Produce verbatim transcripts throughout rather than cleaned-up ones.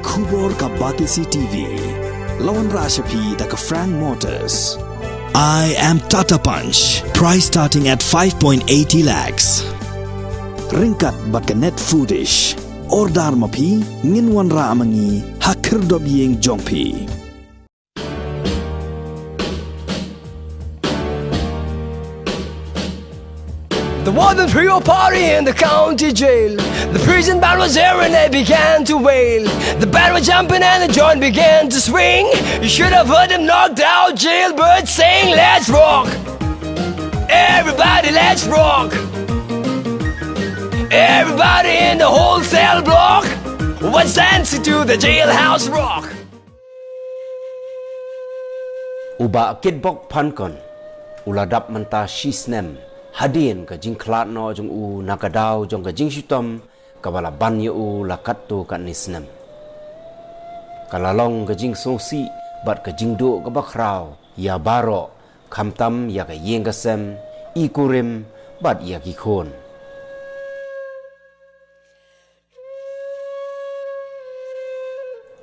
Khubor ka Batesi T V. La wanrah sha phi da ka Frank Motors. I am Tata Punch. Price starting at five point eighty lakhs. Ryngkat bad ka Net Foodish. Order ma phi, ngin wanrah ma ngi ha khyrdop ïing jong phi. The warden threw a party in the county jail. The prison band was there and they began to wail. The band was jumping and the joint began to swing. You should have heard them knocked out jailbirds saying, "Let's rock! Everybody, let's rock!" Everybody in the whole cell block was dancing to the jailhouse rock. U Bah Kitbok Phankon u la dap mynta shi snem hadien ka jingkhlad noh jong u na ka daw jong ka jingshitom kaba la ban ïa u la katto katne snem. Ka la long ka jingsngewsih bad ka jingduh kaba khraw ïa baroh, khamtam ïa ka ïing ka sem, i kurim bad ïa ki khun.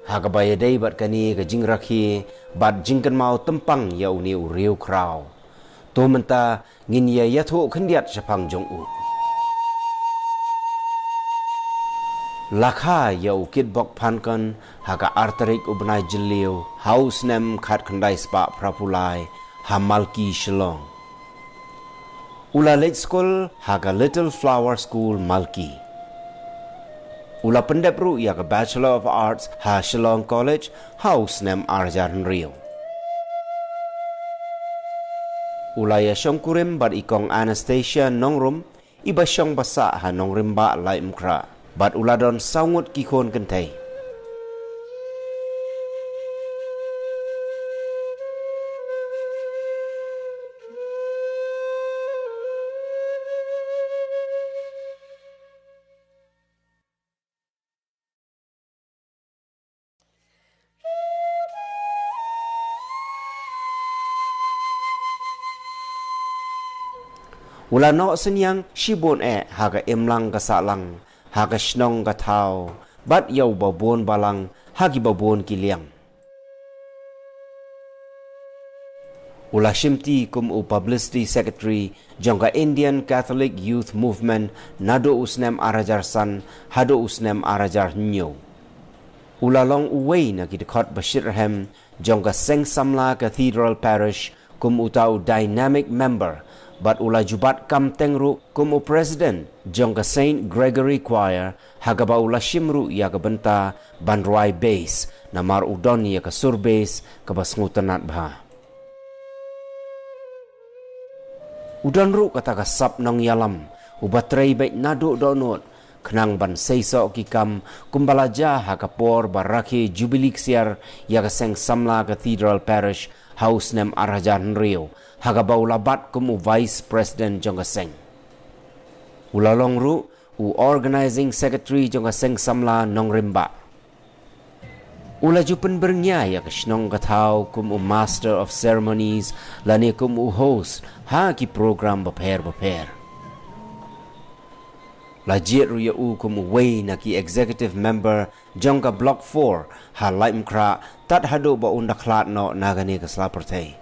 Ha kaba ïadei bad kane ka jingrakhe bad jingkynmaw tympang ïa une u riewkhraw, to mynta ngin ïa ïathuh khyndiat shaphang jong u. La kha ïa u Kitbok Phankon ha ka ar tarik u bnai Jylliew ha u snem khatkhyndai spah phraphew lai ha Malki, Shillong. U la leit skul ha ka Little Flower School, Malki. U la pyndep ruh ïa ka Bachelor of Arts ha Shillong College ha u snem ar hajar hynriew. U la ïa shongkurim bad i Kong Anastasia Nongrum, iba shong ba sah ha Nongrimbah, Laitumkhrah. Bad u la don saw ngut ki khun kynthei. U la noh synñiang shibun eh ha ka imlang ka sahlang, ha ka shnong ka thaw, bad ïa uba bun balang ha kiba bun ki liang. U la shimti kum u Publicity Secretary jong ka Indian Catholic Youth Movement naduh u snem ar hajar san haduh u snem ar hajar hynñiew. U la long uwei na ki dkhot ba shitrhem jong ka Seng Samla Cathedral Parish kum uta u dynamic member, bad u la ju bat kam teng ruh kum u President jong ka Saint Gregory Choir, ha kaba u la shim ruh ïa ka bynta ban rwai bass, namar u don ïa ka sur bass kaba sngewtynnad bha. U don ruh kata ka sap nongïalam uba trei beit naduh dohnud, khnang ban seisoh ki kam kumba la jia ha ka por ba rakhe Jubilee Ksiar ïa ka Seng Samla Cathedral Parish ha u snem ar hajar hynriew, ha kaba u la bat kum u Vice President jong ka seng. U la long ruh u Organizing Secretary jong ka Seng Samla Nongrimbah. U la ju pynbyrngia ïa ka shnong ka thaw kum u Master of Ceremonies lane kum u host ha ki program bapher bapher. La jied ruh ïa u kum uwei na ki executive member jong ka Block four ha Laitumkhrah tad haduh ba un da khlad noh na kane ka sla pyrthei.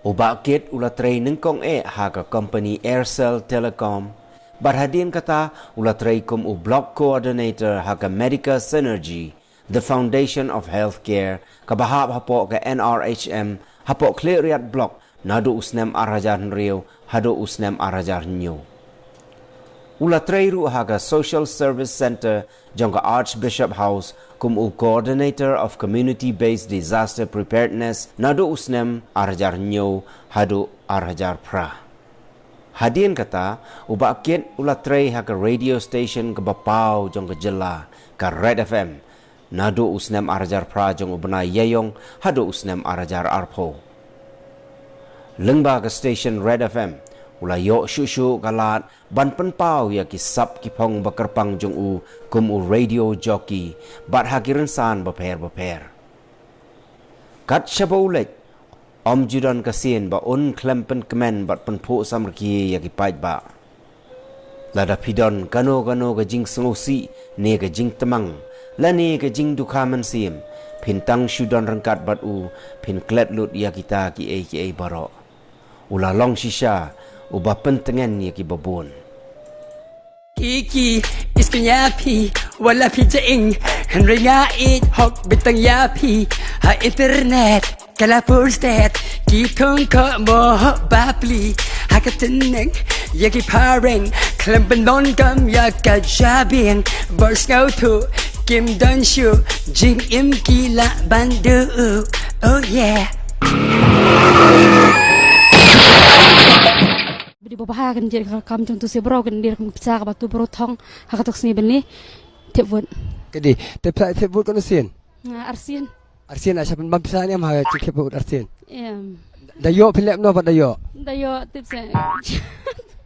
U Bah Kit u la trei nyngkong eh ha ka company Aircel Telecom, bad hadien kata u la trei kum u Block Coordinator ha ka Medica Synergy, The Foundation of Healthcare, kaba hap hapoh ka N R H M, hapoh Khliehriat Block, naduh u snem ar hajar hynriew haduh u snem ar hajar hynñiew. U la trei ruh ha ka Social Service Centre jong ka Archbishop House kum u Coordinator of Community Based Disaster Preparedness naduh u snem ar hajar hynñiew haduh ar hajar phra. Hadien kata, u Bah Kit u la trei ha ka radio station kaba paw jong ka jylla, ka Red F M, naduh u snem ar hajar phra jong u bnai Ïaïong haduh u snem ar hajar arphew. Lyngba ka station Red F M, u la ïoh shuh shuh ka lad ban pynpaw ïa ki sap ki phong ba kyrpang jong u kum u radio jockey, bad ha ki rynsan bapher bapher. Kat shaba u leit, ym ju don ka sien ba un khlem pynkmen bad pynphuh samrkhie ïa ki paidbah. Lada phi don kano kano ka jingsngewsih ne ka jingtmang Lane ka jingdukha mynsiem, phin tang shu don ryngkat bad u, phin klet lut ïa kita kiei kiei baroh. U la long shisha uba pyntngen ïa kiba bun. Kiki, is kanya phi, wala phi jaing, hynrei nga ïeit hok beit tang ïa phi, ha internet. Ka la post ki thong ko mo bapli ha ka tneng ïa ki phareng khlem pyndonkam ïa ka jabieng. Bor sngewthuh kim don shuh jingim ki lah ban duh. Oh yeah. Bidi ba bha kan jia ka kam jong tu si bro kan dir kan pisa ka batu bro thong ha ka tok sni bini. Tip vote. Kadi, tip sa tip vote kan sin. Nga arsin. Arsin a shapan bam pisa ni am ha ki tip vote arsin. Em. Da yo phi lep no ba da yo. Da yo tip se.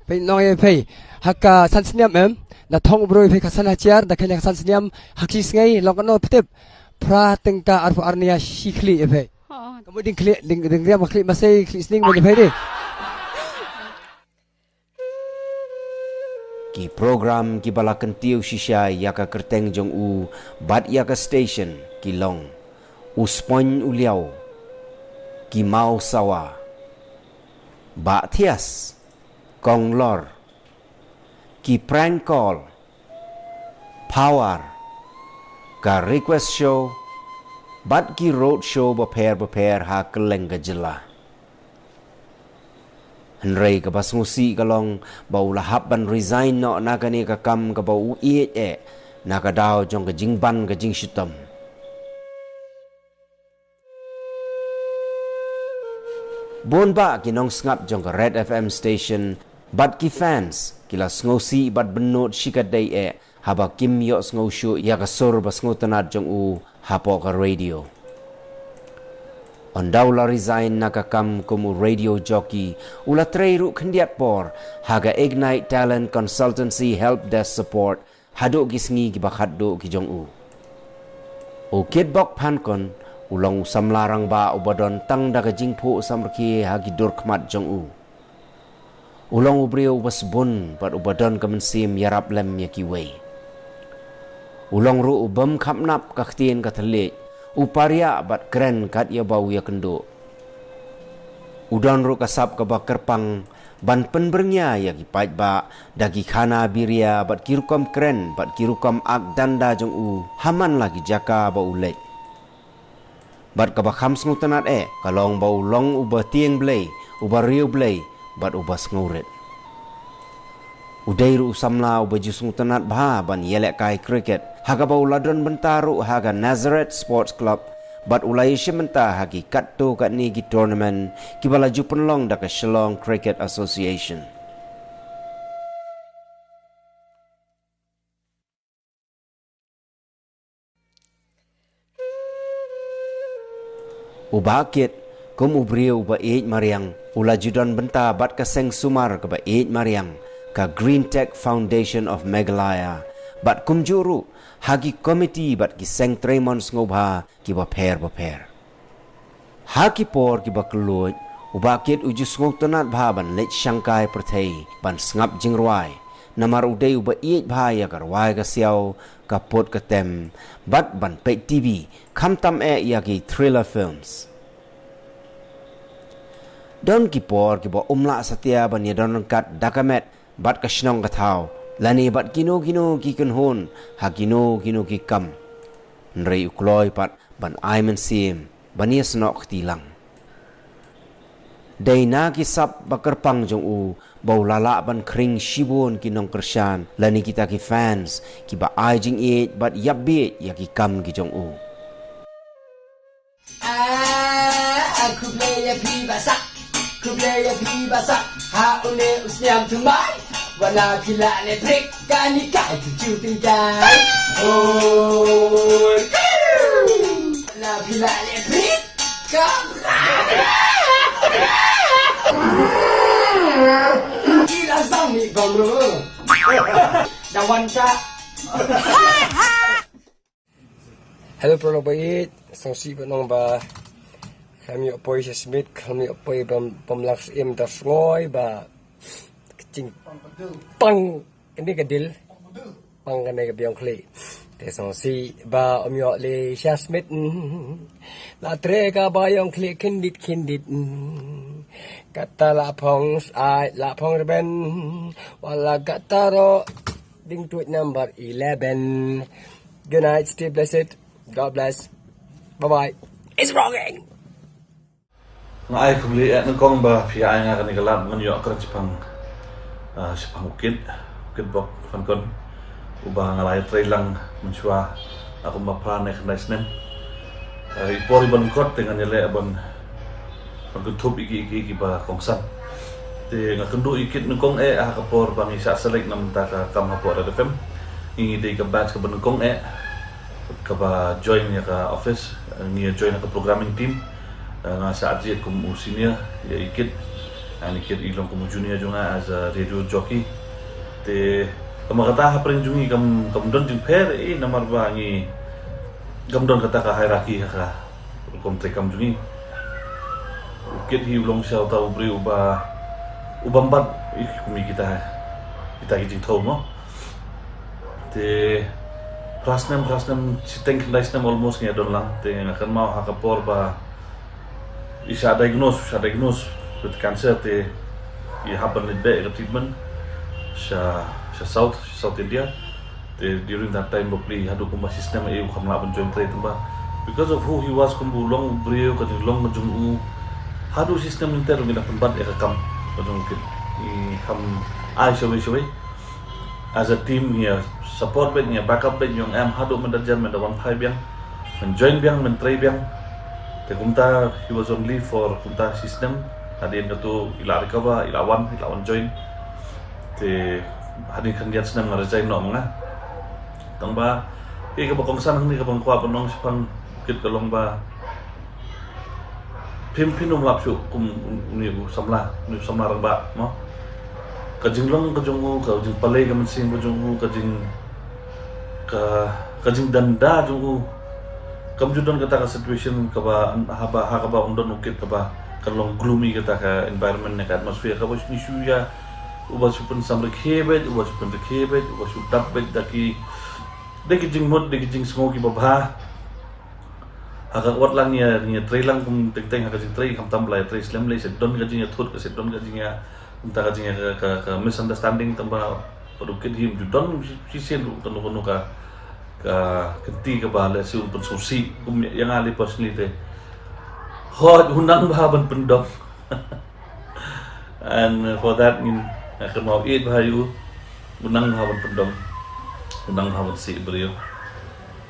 Phi nong ye phi. Ha ka san sniam em. Da thong bro phi ka san hajar da kanya ka san sniam ha ki sngai long kan no tip. Phra tyngka arphew ar nia shi khlieh ïa phi. Oh. Ka mut ding khlieh, ding, ding riam khlieh masei khlieh sning ba ïa phi dih. Ki program kiba la kyntiew shisha ïa ka kyrteng jong u bad ïa ka station ki long U Spon U Liaw, Ki Mawsawa, Bah Thias, Kong Lor, Ki Prank Call, Power, ka Request Show, bad ki road show bapher bapher ha kylleng ka jylla. Hynrei kaba sngewsih ka long ba u la hap ban resign noh na kane ka kam kaba u ïeit eh na ka daw jong ka jingban ka jingshitom. Bun bah ki nongsngap jong ka Red F M station bad ki fans ki la sngewsih bad bynnud shikatdei eh haba kim ïohsngew shuh ïa ka sur ba sngewtynnat jong u hapoh ka radio. Ynda u la resign na ka kam kum u radio jockey, u la trei ruh khyndiat por ha ka Ignite Talent Consultancy Help Desk Support haduh ki sngi kiba khatduh ki jong u. U Kitbok Phankon u long u samla rangbah uba don tang da ka jingphuh samrkhie ha ki dur khmat jong u. U long u briew uba sbun bad uba don ka mynsiem ïarap lem ïa kiwei. U long ruh u bym khapnap ka ktien ka thylliej, u pariah bad kren kat ïa ba u ïakynduh. U don ruh ka sap kaba kyrpang ban pynbyrngia ïa ki paidbah da ki khana biria bad ki rukom kren bad ki rukom ak danda jong u ha man la ki jaka ba u leit. Bad kaba kham sngewtynnat eh ka long ba u long uba tieng Blei, uba riewblei bad uba sngewrit. U dei ruh u samla uba ju sngewtynnat bha ban ïalehkai cricket ha kaba u la don bynta ruh ha ka Nazareth Sports Club bad u la ïashim bynta ha ki katto katne ki tournament kiba la ju pynlong da ka Shillong Cricket Association. U Bah Kit, kum u briew uba ïeit mariang, u la ju don bynta bad ka seng sumar kaba ïeit mariang, ka Green Tech Foundation of Meghalaya, bad kumjuh ruh ha ki komiti bad ki seng trei mon sngewbha kiba pher bapher. Ha ki por kiba kylluid, u Bah Kit u ju sngewtynnat bha ban leit shangkai pyrthei, ban sngap jingrwai. Namar u dei uba ïeit bha ïa ka rwai ka siaw, ka put ka tem, bad ban peit T V, khamtam eh ïa ki thriller films. Don ki por kiba um lah satia ban ïadon ryngkat da ka met bad ka shnong ka thaw, lane bad kino kino ki kynhun ha kino kino ki kam. Hynrei u kloi pat ban ai mynsiem ban ïasnoh kti lang. Dei na ki sap ba kyrpang jong u ba u la lah ban khring shibun ki nongkyrshan lane kita ki fans kiba ai jingïeit bad ïapbiej ïa ki kam ki jong u. Ah, ah, khublei ïa phi Bah Sak, khublei ïa phi Bah Sak ha une u sniam thymmai. Wat la phi la leh break kane ka ai tu ju tyngkai. Oh, wat la phi la leh break ka. Ki la sang ni bang ru. Da wan ka. Hello, paralok ba ïeit, sngewsih ba nong ba khlem ïoh poi sha Smit, khlem ïoh poi bam, bam lang syiem da sngew ba kching pang kane ka dil, pang kane ka biang khlieh. Te sngewsih ba ym ïoh leh sha smit. La trei ka ba ïong khlieh khyndiat khyndiat. Kata la phong ai la phong rben. Wala kata ro ding tuid number eleven. Good night, stay blessed. God bless. Bye bye. It's rocking. Nga ai khublei eh nyngkong ba phi ai nga kane ka lad ngan ïoh kren shaphang, ah, shaphang u kit, u kit bok fan kon. Uba nga la ïatrei lang mynshuwa, ah, kumba phra ne khyndai snem. Ah, i por iba lyngkot te ngan ïaleh ban, ban kynthup ïa ki, ïa ki, ïa ki ba kongsan. Te nga kynduh ïa kit nyngkong eh ha ka por ba ngi shah select na mynta ka kam hapoh Red F M. Ngi dei ka batch kaba nyngkong eh kaba join ïa ka office, ngi join ïa ka programming team. Eh, nga sa jied kum u senior ïa i kit. Ani kit i long kum u junior jong nga as a radio jockey. Te kama kata hapdeng jong ngi kam, kam don jingpher, eh, namar ba ngi kam don kata ka hierarchy ha ka rukom treikam jong ngi. U kit hi u long sha uta u briew uba, uba mbat, ih, kum i kita, kita ki jingthaw mo. Te phra snem, phra snem, shiteng khyndai snem almost ngi ïa don lang. Te nga kynmaw ha ka por ba i shah diagnose, shah diagnose with cancer, te i hap ban leit beh ka treatment sha, sha South, sha South India. Te during that time ba plie haduh kumba shi snem eh u kham lah ban join trei tang ba because of who he was, kumba u long u briew, ka jinglong ka jong u. Haduh shi snem lynter ngi la pynbat ïa ka kam ka jong u kit. Ngi kham ai shawei shawei. As a team ngi ïa support beit, ngi ïa backup beit, ngi ong em haduh mynta jan mynta wan phai biang, men join biang, men trei biang. Te kumta he was on leave for kumta shi snem. Hadien katu i la recover, i la wan, i la wan join. Te hadien khyndiat snem nga resign noh ma nga. Tang ba, eh, kaba kongsan hangne kaba nga kwah ban ong shaphang u kit ka long ba Phim, phim nym lap shuh kum une u samla, une u samla rangbah, mo. Ka jinglong ka jong u, ka jingpalei ka mynsiem ka jong u, ka jing, ka, ka jingdanda jong u. Kam ju don kata ka situation kaba, haba, ha kaba um don u kit kaba, ka long gloomy kata ka environment ne ka atmosphere kaba ngi shu ïa, uba shu pynsamrkhie beit, uba shu pynrkhie beit, uba shu dap beit da ki, da ki jingmut, da ki jingsngew kiba bha. Ha ka wat lang ïa, ïa trei lang kum teng teng ha ka jingtrei, khamtam ba la ïa trei slem lei, shu don ka jingïathut, ka shu don ka jingïa, kumta ka jingïa ka, ka, ka misunderstanding tang ba, ba u kit hi um ju don shisien ruh kano kano ka, ka kynti kaba lehse un pynsngewsih, kum ïa nga lei personally te. Hooid, u nang bha ban pyndom. And for that ngin, nga kynmaw ïeit bha ïa u, u nang bha ban pyndom, u nang bha ban sih briew.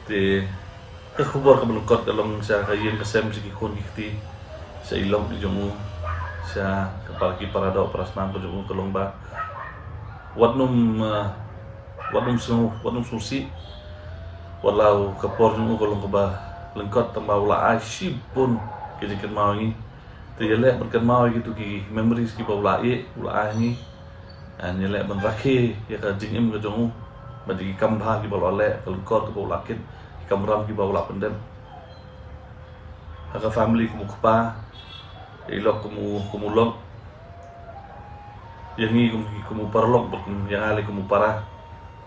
Te, ka khubor kaba lyngkot ka long sha ka ïing ka sem, sha ki khun ki kti, sha i lok i jong u, sha ka para, ki para doh para snam ka jong u, ka long ba wat nym, eh, wat nym sngew, wat nym sngewsih. Wat la u ka por jong u ka long kaba lyngkot tang ba u la ai shibun ki jingkynmaw ïa ngi. Te ïaleh ban kynmaw ïa kitu ki memories kiba u la ai, u la ai ïa ngi. And ïaleh ban rakhe ïa ka jingim ka jong u bad ïa ki kam bha kiba u la leh, ka lyngkot kaba u la kit, ki kamram kiba u la pyndep. Ha ka family kum u kpa, ïa i lok kum u, kum u lok. Ïa ngi kum, kum u paralok bad kum ïa nga lei kum u para.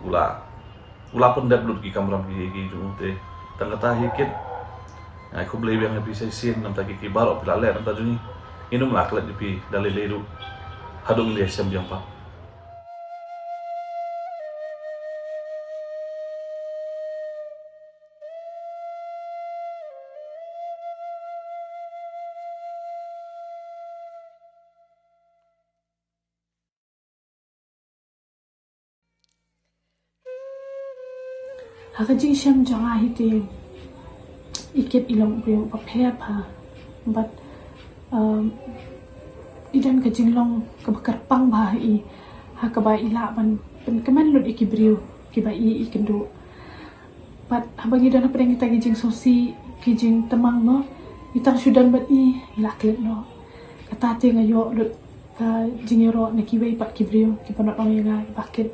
U la, u la pyndep lut ki kamram ki, ki jong u te. Tang kata hi kit. Ai khublei biang ïa phi sa shisien, namta ki, ki baroh phi la leh namta jong ngi. Ngin ym lah klet ïa phi da lei lei ruh. Haduh ngin ïashem biang pat. Ha ka jingshem jong nga hi te, i kit i long u briew uba pher bha. Bad, um, i don ka jinglong kaba kyrpang bha ha i, ha kaba i lah ban pynkmen lut ïa ki briew kiba i, i kynduh. Bad haba ngi don hapdeng kita ki jingsngewsih, ki jingtymmen mo, i tang shu don bad i, i la klet noh. Kata te nga ïoh lut ka jingïaroh na kiwei pat ki briew kiba nang ong ïa nga, ba kit,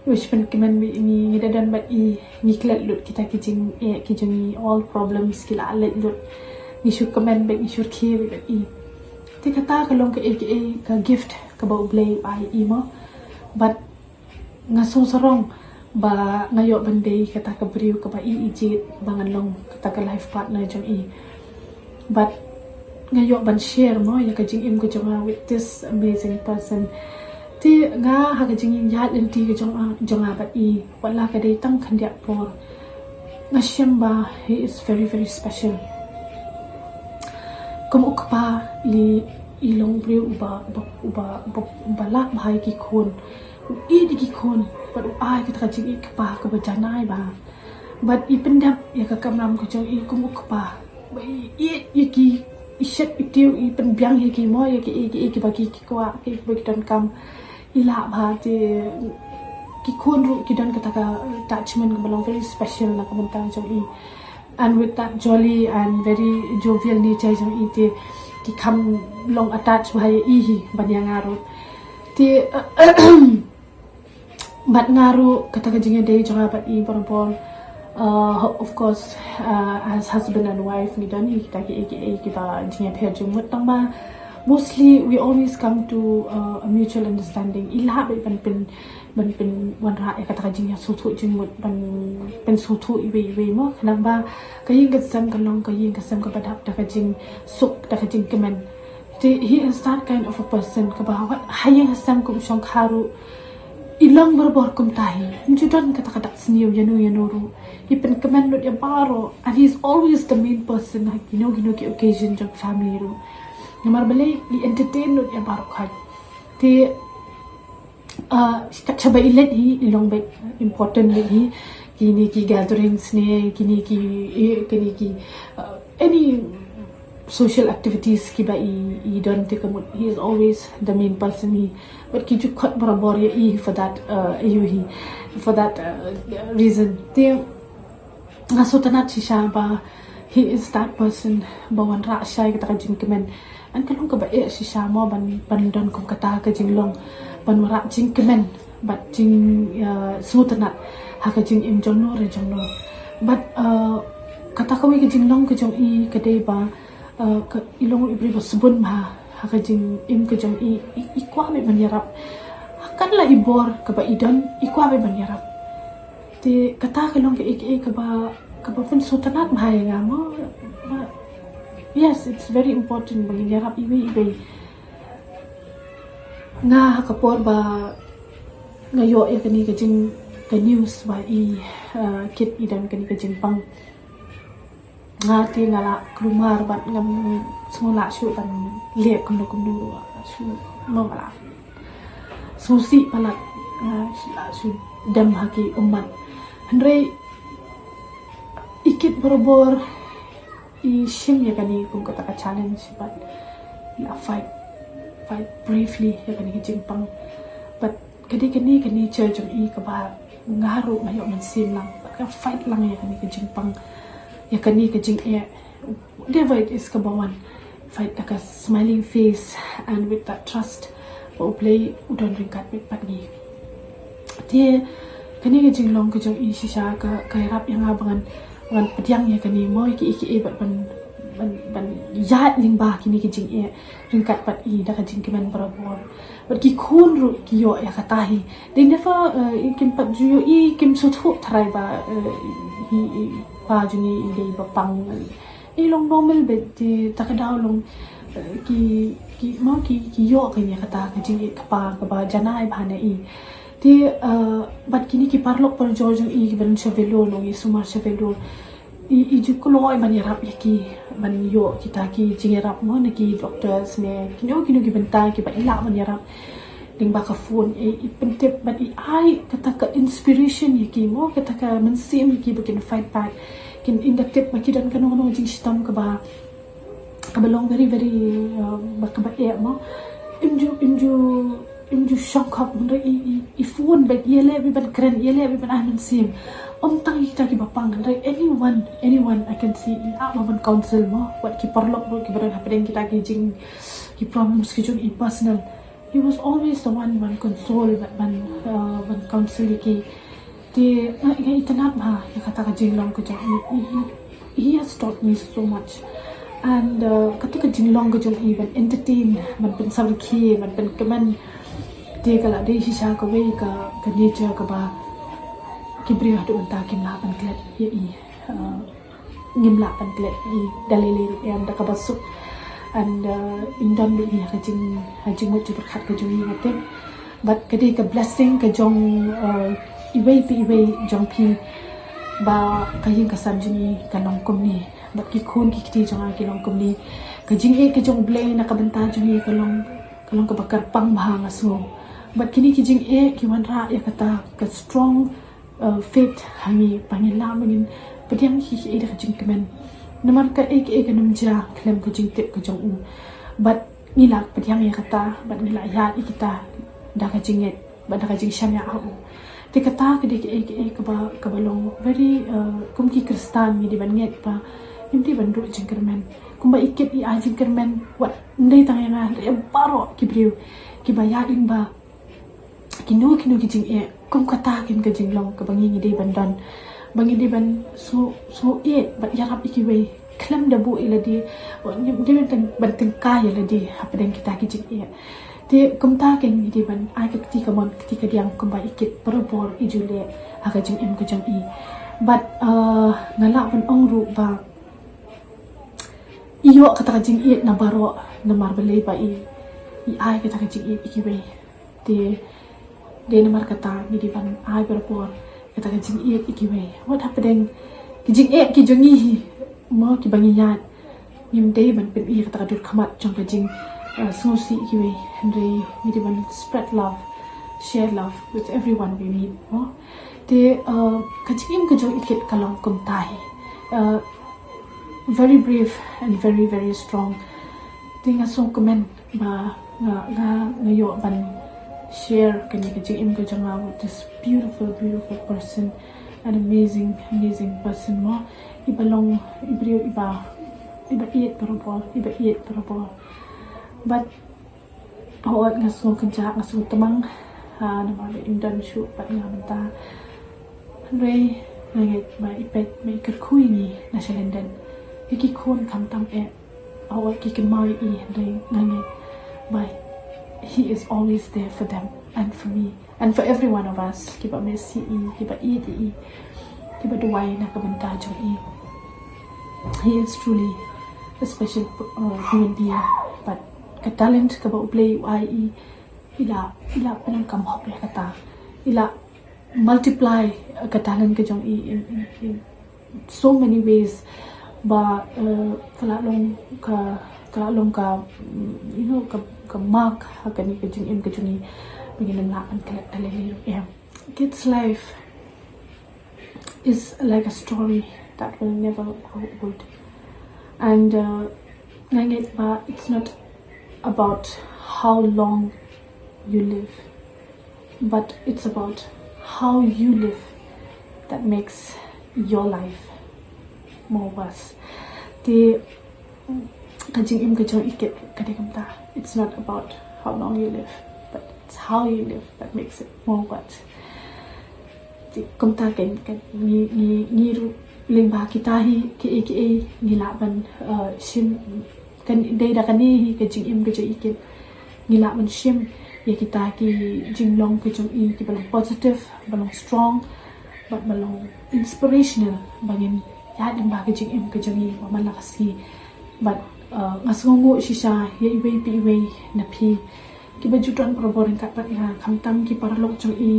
iwa shu pynkmen beit ïa ngi, ngi da don bad i, ngi klet lut kita ki jingeh ki jong ngi, all problems ki la leit lut. Ngi shu kmen beit, ngi shu rkhie beit bad i. Te kata ka long kaei kaei ka gift kaba U Blei u ai ïa i mo. Bad nga sngewsarong ba nga ïoh ban dei kata ka briew kaba i i jied ba ngan long kata ka life partner jong i. But nga ïoh ban share mo ïa ka jingim ka jong nga with this amazing person. Te nga ha ka jingïaid lynti ka jong nga, jong nga bad i, wat la ka dei tang khyndiat por, nga shem ba he is very, very special. Kum u kpa, i, i long briew uba, uba, uba, uba, uba lah bha ïa ki khun. U ïeit ïa ki khun bad u ai kata ka jingïeit kpa kaba janai bha. Bad i pyndep ïa ka kamram ka jong i kum u kpa. Ba i ïeit ïa ki, i shet i tiew, i pynbiang ïa ki mo ïa ki, ïa ki, ïa ki ba ki, ki kwah, ki ba ki donkam. I lah bha te ki khun ruh ki don kata ka attachment kaba long very special na ka bynta jong i. And with that jolly and very jovial nature jong i te ki kham long attached bha ïa i hi ban ïa nga ruh. Te bad nga ruh kata ka jingïadei jong nga bad i barabor. Uh, of course, uh, as husband and wife ngi don hi kita ki, ki, ki, kiba jingïapher jingmut tang ba mostly we always come to uh, a mutual understanding. I lah bad ban pyn ban pynwanrah ïa kata ka jingïasngewthuh jingmut ban pynsngewthuh iwei iwei mo. Khnang ba ka ïing ka sem kan long ka ïing ka sem kaba dap da ka jingsuk da ka jingkmen. Te he is that kind of a person kaba wat ha ïing ha sem kum shongkha ruh i long barabor kumta hi. Ym ju don kata ka dak sniew ïano ïano ruh. I pynkmen lut ïa baroh and he is always the main person ha kino kino ki occasion jong family ruh. Namar balei i entertain lut ïa baroh khat. Te uh, kat shaba i leit hi i long bad important bad hi kini ki gatherings ne kini ki eh, kini ki uh, any social activities kiba i, i don te ka mut he is always the main person hi. Bad ki ju khot barabor ïa i for that uh, ïa hi for that uh, reason. Te nga sngewtynnat shisha ba he is that person ba wanrah shai kata ka jingkmen. And ka long kaba eh shisha mo ban ban don kum kata ka jinglong ban wanrah jingkmen bad jing uh, sngewtynnat ha ka jingim jong no re jong no. Bad uh, kata kawei ka jinglong ka jong i ka dei ba uh, ka i long i briew ba sbun bha ha ka jingim ka jong i, i, i kwah bha ban ïarap. Kan la i bor kaba i don i kwah bha ban ïarap. Te kata ka long ka ei ka ei kaba kaba pynsngewtynnat bha ïa nga mo. Yes, it's very important ba ngin ïarap iwei iwei. Nga ha ka por ba nga ïoh ïa kane ka jing ka news ba i uh, kit i don kane ka jingpang. Nga te nga la kulmar bad ngam sngew lah shuh ban leh kumno kumno ruh shuh. Ngam lah sngewsih palat. Nga shu lah shu dem ha ki ummat. Hynrei i kit barabor i shim ïa kane kum kata ka challenge bad i la fight, fight bravely ïa kane ka jingpang. Bad ka dei kane ka nature jong i kaba nga ruh nga ïoh mynsiem lang bad ka fight lang ïa kane ka jingpang, ïa kane ka jingeh. Whatever it is kaba wan, fight da ka smiling face and with that trust ba U Blei u don ryngkat bad ngi. Te kane ka jinglong ka jong i shisha ka ka ïarap ïa nga ba ngan ngan pdiang ïa kane mo ïa ki i ki i bad ban ban ban ïaid lyngba kine ki jingeh ryngkat bad i da ka jingkmen barabor. Bad ki khun ruh ki ïoh ïa kata hi. They never uh, i kim pat ju ïoh i kim sngewthuh tharai ba uh, hi i pa jong i i dei ba pang. I long normal bad te ta ka daw long uh, ki ki mo ki ki ïoh ka ïa kata ka jingeh kpa kaba janai bha na i. Te uh, bad kine ki paralok parajor jong i ki ban sha Vellore long i sumar sha Vellore. I, i ju kloi ban ïarap ïa ki ban ïoh kita ki jingïarap mo na ki doctors ne kino kino ki bynta kiba i lah ban ïarap. Lyngba ka phone i, i pyntip bad i ai kata ka inspiration ïa ki mo kata ka mynsiem ïa ki ba kin fight back. Kin ïa da tip ba ki don kano kano jingshitom kaba kaba long very very uh, ba kaba eh mo. Im ju im ju im ju shong khop hynrei i i i phone bad ïa leh bad ban kren ïa leh bad ban ai mynsiem. Ym tang ïa kita kiba pang hynrei anyone anyone I can see i ah ba ban counsel mo wat ki paralok ruh kiba don hapdeng kita ki jing ki problems ki jong i personal. He was always the one ban console bad ban uh, ban counsel ïa ki. Te nga nga itynnat bha ïa kata ka jinglong ka jong i. He has taught me so much. And uh, kata ka jinglong ka jong i ban entertain, ban pynsawrkhie, ban pynkmen. Te ka la dei shisha kawei ka ka nature kaba Ki briew haduh mynta kim lah ban klet ïa i, uh, ngim lah ban klet ïa i da lei lei ruh em, da kaba suk. And, uh, im don beit ïa ka jing, ha jingmut jingpyrkhat ka jong i, nga tip. Bad ka dei ka blessing ka jong, uh, iwei pa iwei jong phi ba ka ïing ka sem jong i ka long kumne. Bad ki khun ki kti jong nga ki long kumne. Ka jingeh ka jong U Blei na ka bynta jong i ka long, ka long kaba kyrpang bha, nga sngew. Bad kine ki jingeh ki wanrah ïa kata ka strong, uh, faith ha ngi, ba ngin lah ba ngin pdiang hi hi da ka jingkmen. Namar kaei kaei kan ym jia khlem ka jingtip ka jong u. Bad ngi lah pdiang ïa kata, bad ngi lah ïaid ïa kita da ka jingngeit, bad da ka jingshaniah ha u. Te kata ka dei kaei kaei kaba, kaba long very, uh, kum ki Khristan ngi dei ban ngeit ba ngim dei ban duh jingkyrmen. Kumba i kit i ai jingkyrmen, wat ym dei tang ïa nga, ïa baroh ki briew kiba ïaid lyngba kino kino ki jingeh, kum kata kin ka jinglong kaba ngi, ngi dei ban don, ba ngi dei ban sngew, sngew ïeit bad ïarap ïa kiwei, khlem da buh ïa lade, ngi dei ban tyng-, ban tyngkai ïa lade hapdeng kita ki jingeh. Te kumta kin ngi dei ban ai ka kti kamon kti kadiang kumba i kit barabor i ju leh ha ka jingim ka jong i. Bad, uh, nga lah ban ong ruh ba i ïoh kata ka jingïeit na baroh, namar balei ba i, i ai kata ka jingïeit ïa kiwei. Te dei namar kata ngi dei ban ai barabor kata ka jingïeit ïa kiwei. Wat hapdeng ki jingeh ki jong ngi hi mo, kiba ngi ïaid, ngim dei ban pyni kata ka dur khmat jong ka jing, uh, sngewsih ïa kiwei. Hynrei ngi dei ban spread love, share love with everyone we meet mo. Te, uh, ka jingim ka jong i kit ka long kumta hi. Uh, very brave and very, very strong. Te nga sngewkmen ba nga, nga, nga ïoh ban share kane ka jingim ka jong nga with this beautiful, beautiful person, an amazing, amazing person mo. Iba long i briew iba, iba ïeit barabor, iba ïeit barabor. But hooid nga sngewkynjah, nga sngewtymmen, ha, namar ba im don shuh bad nga mynta. Hynrei nga ngeit ba i peit, ba i kyrkhu ïa ngi na shalyndet. Ïa ki khun khamtam eh, hooid ki kynmaw ïa i, hynrei nga ngeit ba he is always there for them and for me and for every one of us. Kiba miss ïa i, kiba ïeit ïa i, kiba duwai na ka bynta jong i. He is truly a special, uh, human being, but ka talent kaba U Blei u ai i, i la, i la pyndonkam hok ïa kata. I la multiply, uh, ka talent ka jong i in, in, in so many ways. Ba, uh, ka la long ka, ka la long ka, mm, you know, ka, ka mark ha kane ka jingim ka jong i. Ba ngin ym lah ban klet da lei lei ruh em. Kids life is like a story that will never grow old. And, uh, nga ngeit ba it's not about how long you live, but it's about how you live that makes your life more worse. Te ka jingim ka jong i kit ka dei kumta. It's not about how long you live, but it's how you live that makes it more worth. Te kumta ken, ken ngi, ngi, ngi ruh lyngba kita hi, kiei kiei ngi lah ban, uh, shim, kan dei da kane hi ka jingim ka jong i kit. Ngi lah ban shim ïa kita ki jinglong ka jong i kiba long positive, ba long strong, bad ba long inspirational, ba ngin ïaid lyngba ka jingim ka jong i ba man la ka sngi. Bad, uh, nga sngewnguh shisha ïa iwei pa iwei na phi kiba ju don barabor ryngkat bad nga, khamtam ki paralok jong i,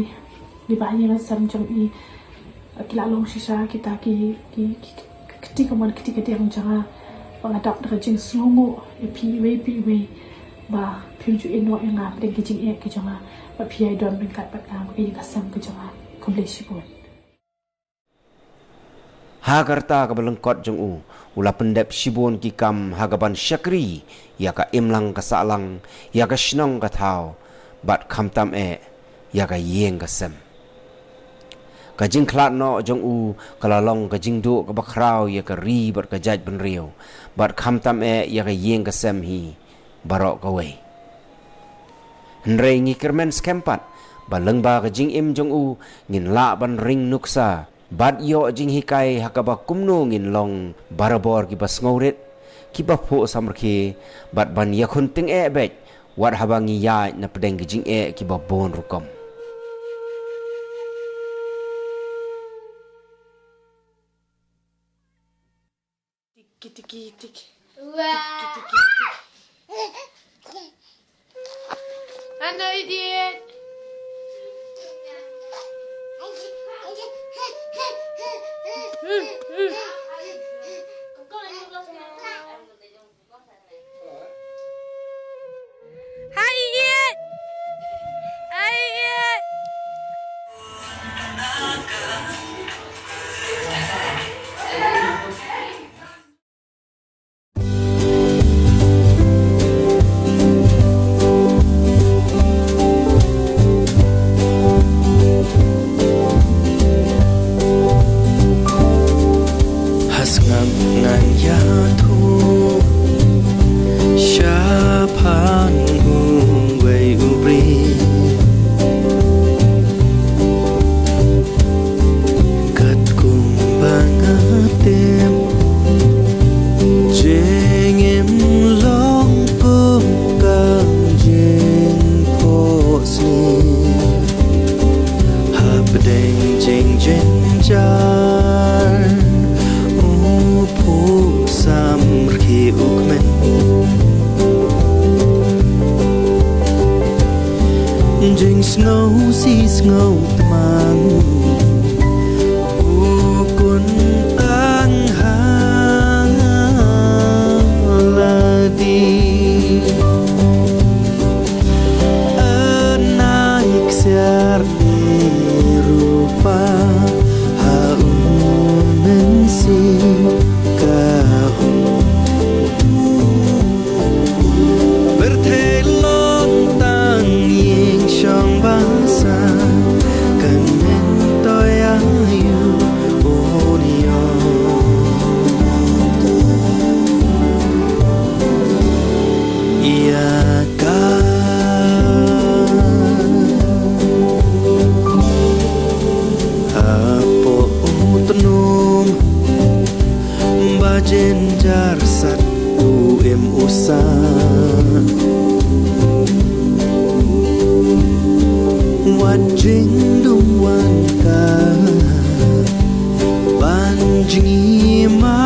kiba ha ïing ha sem jong i, uh, ki la long shisha kita ki, ki, ki, ki kti kamon kti kadiang jong nga. Ba nga dap da ka jingsngewnguh ïa phi iwei pa iwei ba phim ju ïehnoh ïa nga hapdeng ki jingeh ki jong nga, ba phi ïai don ryngkat bad nga ha ka ïing ka sem ka jong nga. Khublei shibun. Ha ka rta kaba lyngkot jong u, u la pyndep shibun ki kam ha kaban shakri ïa ka imlang ka sahlang, ïa ka shnong ka thaw, bad khamtam eh ïa ka ïing ka sem. Ka jingkhlad noh jong u ka la long ka jingduh kaba khraw ïa ka ri bad ka jaitbynriew, bad khamtam eh ïa ka ïing ka sem hi baroh kawei. Hynrei ngi kyrmen skhem pat ba lyngba ka jingim jong u ngin lah ban ring nuksa bad ïoh jinghikai ha kaba kumno ngin long barabor kiba sngewrit, kiba phuh samrkhie, bad ban ïakhun tyngeh beit wat haba ngi ïaid na pdeng ki jingeh kiba bun rukom. Kitik kitik. Kitik kitik. Ano, idiot. Hai, idiot. Hai, idiot. Ha sngap ngan ïathuh shaphang uwei u briew. Katkum ba nga tip, jingim long kum ka jingphohsniew. Hapdeng jingjynjar, u phuh samrkhie u kmen. Jingsngew sih sngew tmang, u kun tang ha lade. Yn nang ksiar ne rupa, ha u mynsiem ka hok. Pyrthei long tang ïing shong basa, kan myntoi aïu un ïoh ïa ka. Hapoh u tnum ba jynjar sat, u im u sah. Wat jingdum wan ka ban jngi ma